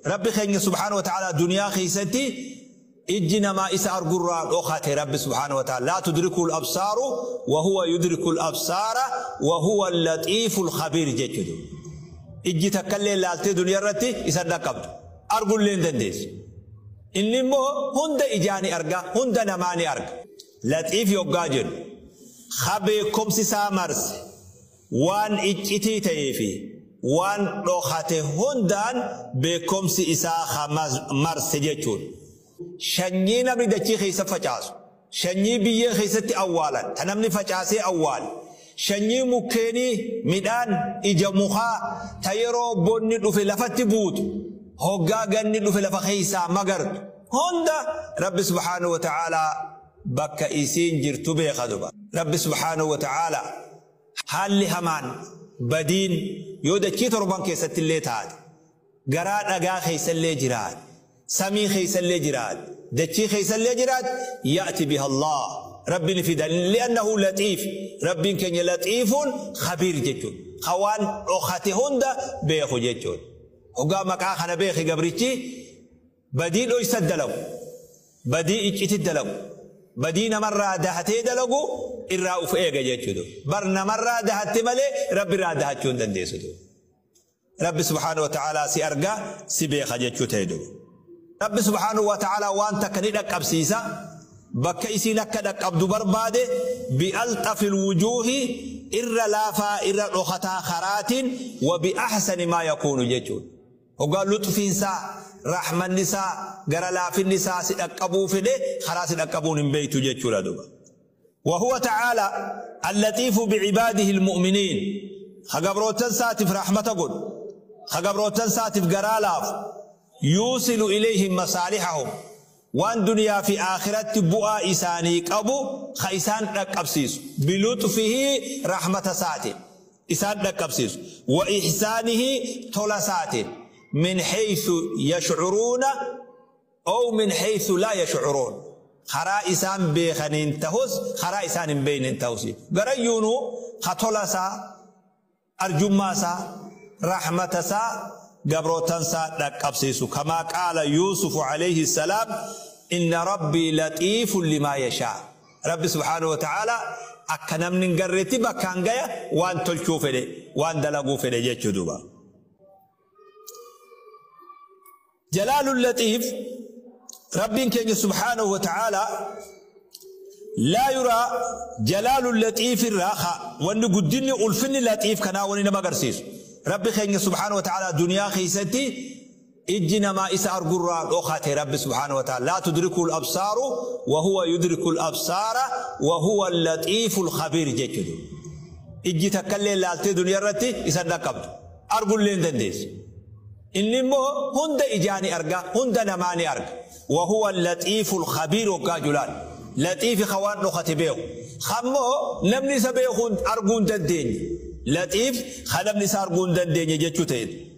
Rabbi keenya subhaanahu wa ta'ala duniyaa keessatti ijji namaa isa argurraa dhokate. Rabbi subhaanahu wa ta'ala laa tudriku al-absaaru wa huwa yudriku al-absaara wa huwa al-latiifu al-khabiir jechuudha. Ijji takkallee laaltee duniyaa irratti isa dhaqqabdu argullee hin dandeessu. Inni immoo hunda ijaa ni arga, hunda namaa ni arga. Latiif yoggaa jedhu ha beekumsi isaa marse waan iccitii ta'ee fi waan dhokate hundaan beekumsi isaa ha marse jechuudha. Shanyii namni dachii keessa facaasu, shanyii biyyee keessatti awwaalan, ta namni facaasee awwaale, shanyii mukkeenii, midhaan ija mukaa ta yeroo bonni dhufe lafatti buutu, hoggaa ganni dhufe lafa keessaa magartu hunda Rabbi subhaanahu wa ta'aalaa bakka isiin jirtu beeka duba. Rabbi subhaanahu wa ta'aalaa haalli hamaan badiin yoo dachii torban keessatti illee taate, garaa dhagaa keessa illee jiraate, samii keessa illee jiraate, dachii keessa illee jiraate, ya'ti biha Allah, Rabbi ni fida, li'annahu latiif. Rabbiin keenya latiifuun khabiir jechuudha, ka waan dhokate hunda beeku jechuudha. Hoggaa maqaa kana beeki gabrichi badii dhoysa dalagu, badii icciti dalagu, badii namarraa dahatee dalagu irraa uf eega jechuudha. Bar namarraa dahatte malee Rabbi irraa dahachuu hin dandeessu. Rabbi subhaanahu wa ta'ala si arga, si beeka jechuu ta'e duba. Rabbi subhaanahu wa ta'ala waan takka ni dhaqqabsiisa bakka isiin akka dhaqqabdu barbaade, bi'alxafil wujuuhi, irra laafaa irra dhokataa karaatiin, wa bi'ahsani maa yakuunu jechuudha. Hoggaa luxfiinsaa, rahmanni isaa, gara laafinni isaa si dhaqqabuu fedhe karaa si dhaqqabuun hin beektu jechuudha duba. وهو تعالى اللطيف بعباده المؤمنين، خقبروتن ساتف رحمة قل، خقبروتن ساتف قرالاف، يوصل إليهم مصالحهم وان دنيا في آخرة بؤا إساني قبو خيسان رقبسيس بلطفه رحمة ساته إسان رقبسيس وإحسانه تولساته، من حيث يشعرون أو من حيث لا يشعرون. خرا إسان بيخنين تهوس، خرا إسان بين تهوسي غريونو خطولسا أرجماسا رحمتسا قبروتنسا رقبسيسو، كما قال يوسف عليه السلام: إن ربي لطيف لما يشاء. ربي سبحانه وتعالى أكنم نقرتي بكان جاية وان تلشو فدي وان دلقو فدي جتشو. جلال اللطيف، ربي كان سبحانه وتعالى لا يرى جلال اللطيف الراخة وان قدني ألفني لطيف كنا وني نما قرسيس. ربي كان سبحانه وتعالى دنيا خيستي إجنا ما إسا أرقرا أخاتي. ربي سبحانه وتعالى لا تدركه الأبصار وهو يدرك الأبصار وهو اللطيف الخبير جيتشدو. إجي تكلي لالتي دنيا رتي إسا نقبت أرقل لين دنديس. إني مو هند إجاني أرقى، هند نماني أرقى. وهو اللطيف الخبير وقاجلان لطيف خوان نختبيه خمو نمني سبيه أرقون دندين لطيف خنمني سأرقون دندين جتشو تيد.